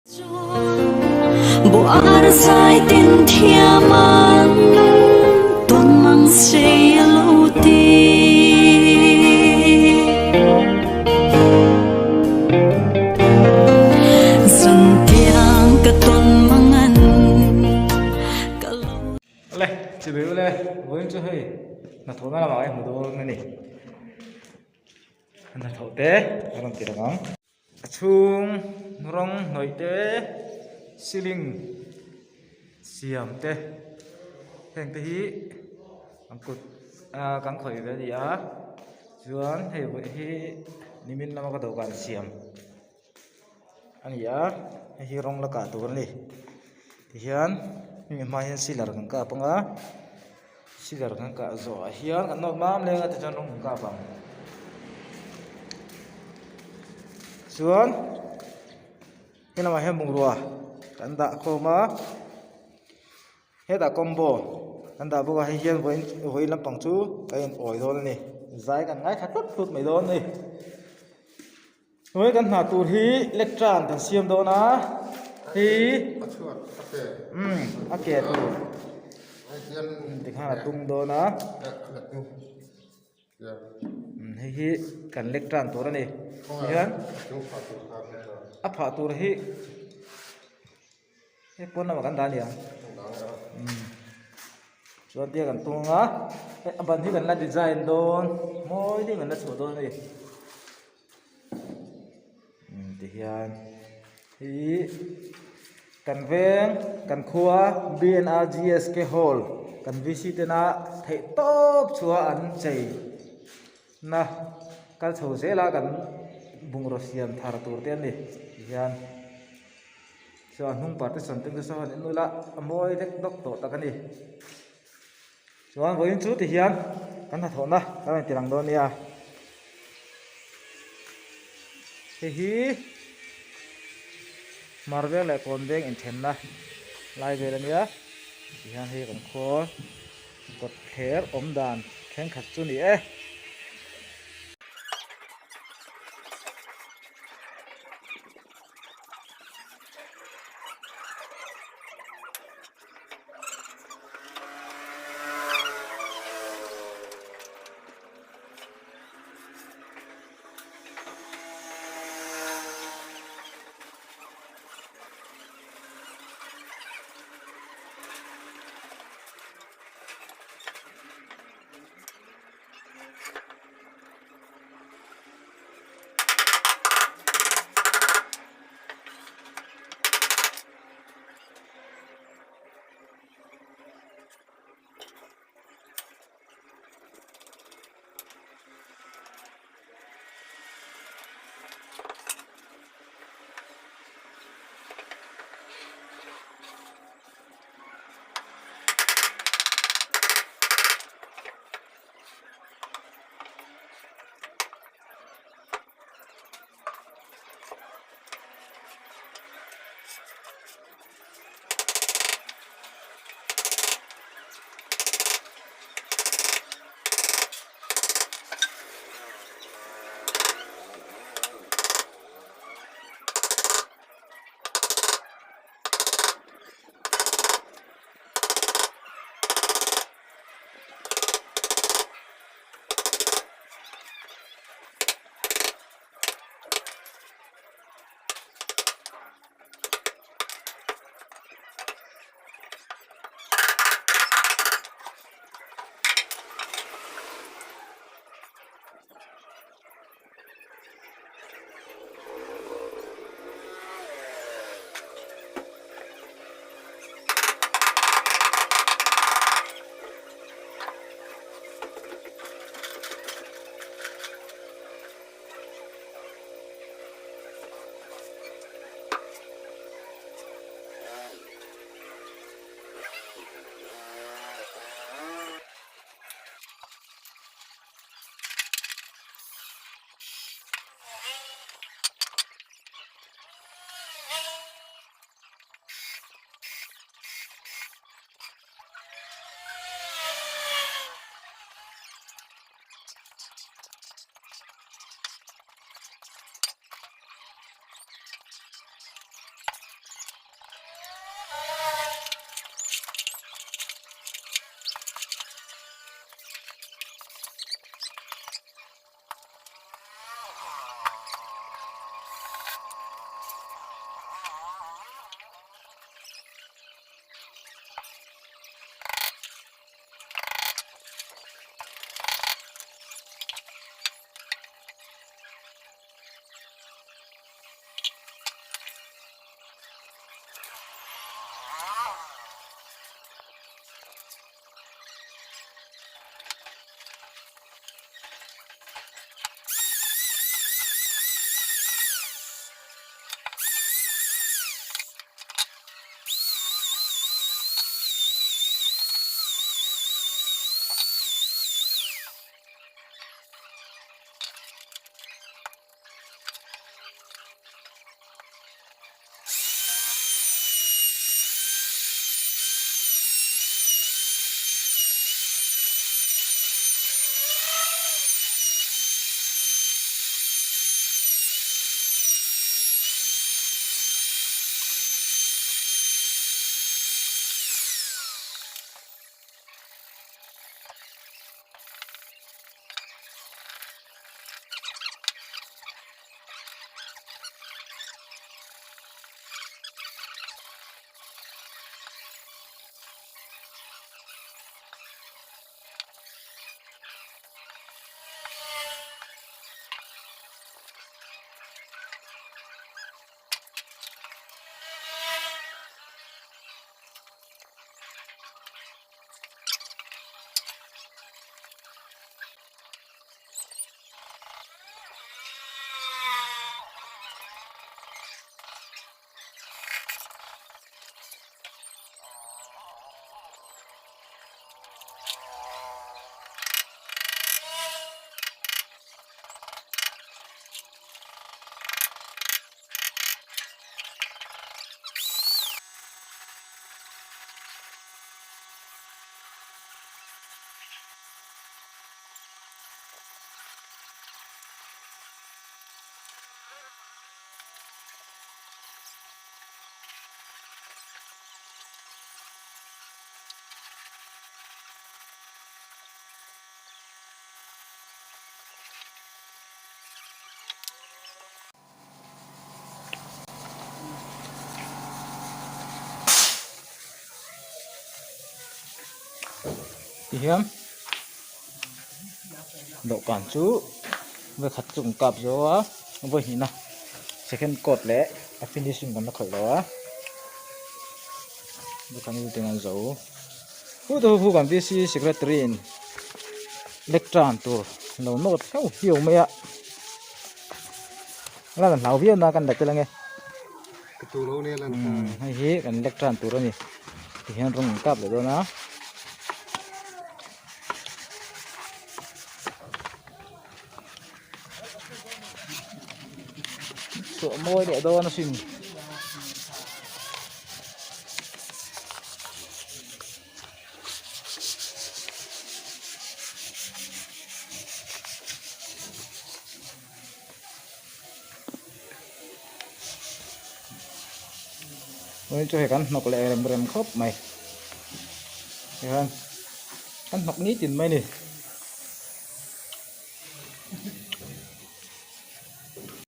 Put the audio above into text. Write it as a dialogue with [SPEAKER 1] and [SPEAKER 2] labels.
[SPEAKER 1] Awle chibai ule vawiin chu hei hnathawhna lamah ka hmu dawn a ni hnathawh te a rawn ti lang ang. A chhung rawng hnawih te ceiling siam te heng te hi an kut ah kan khawih ve a ni a chuan hei vawi hi nimin lama ka dawhkan siam a ni a hei hi rawng la kah tur a ni tihian hemi hma hian sealer kan kap ang a sealer kan kah zawh ah hian kan nawt mam leng a tichuan rawng kan kap ang chuan he lamah hian bungrua kan dah khawm a hetah combo kan dah bawk a hei hian vawiin vawiin lampang chu a in awi dawn a ni zai kan ngaithla tlut tlut mai dawn a ni. Hnuai kan hna tur hi lectern kan siam dawn a hi
[SPEAKER 2] a chhuat a ke
[SPEAKER 1] umm a ke tur tikhan a tum dawn a umm hei hi kan lectern tur a ni tihian a phah tur hi Hei pawn lamah kan dah a ni ang umm chuan tia kan tung anga hei a ban hi kan la design dawn mawi deuhin kan la chhuah dawn a ni umm tihian hei kan veng kan khua B N R G S K hall kan V C tena theih tawp chhuah an chei na kal chho zela kan bungraw siam thar tur te a ni tihian. Chuan hnung partition te chu sawn en ula a mawi vek dawk tawh tak a ni. Chuan vawiin chu ti hian kan hnathawhna kan rawn ti lang dawn nia. Hei hi Hmar veng leh Kawn veng inthenna lai vel a nia. Tihian hei kan khawl kawt thler awm dan thenkhat chu ni e. Tihian dawhkan chu vawikhat chu kan kap zo a vawi hnihna second coat leh a finishing kan la khawih lo a vawikhat chu tin an zo hu te hu kan V_C secretary in lectern tur lo nawt hlauh hiau mai a lan a hlau viau na kan la tel ange hei hi kan lectern tur a ni. Tihian rawng an kap leh dawn a. Chhuah mawi leh dawn asin. Vawiin chu hei kan hnawk leh rem rem khawp mai tichuan kan hnawk nitin mai a ni.